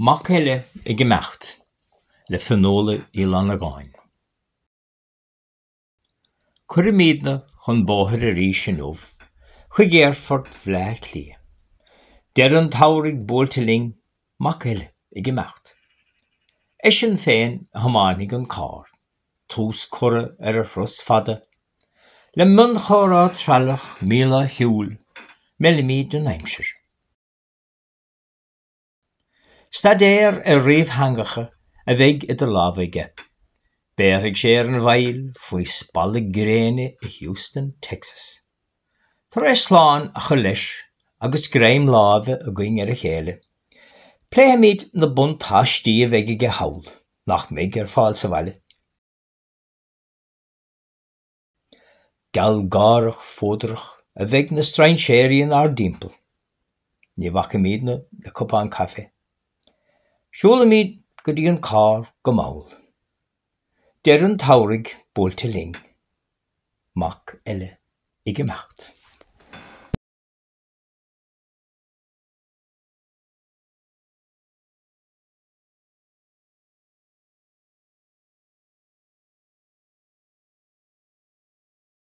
Mac eile ag imeacht le Fionnuala Uí Fhlannagáin. Cuirfimídne chun bóthair arís inniu chuig aerfort Bhaile Átha Cliath. Deireadh an tsamhraidh buailte linn, mac eile ag imeacht. Eisean féin a thiomáinfidh an carr, tús curtha ar a thuras fada. Le mionchomhrá treallach mífhlaithiúil, meilimid an aimsir. Staidéar ar ríomhtheangacha a bheidh idir lámha aige. Béarfaidh sé ar an bhfaill faoi spalladh gréine i Houston, Texas. Tar éis slán a chur leis agus greim láimhe againn ar a chéile, pléifimid na buntáistí a bheidh aige thall nach mbeidh ar fáil sa bhaile. Gealgháireach fuadrach a bheidh na strainséirí inár dtimpeall. Ní bhacfaimidne le cupán caife. Siúlfaimid go dtí an carr go mall. Deireadh an tsamhraidh buailte linn. Mac eile ag imeacht.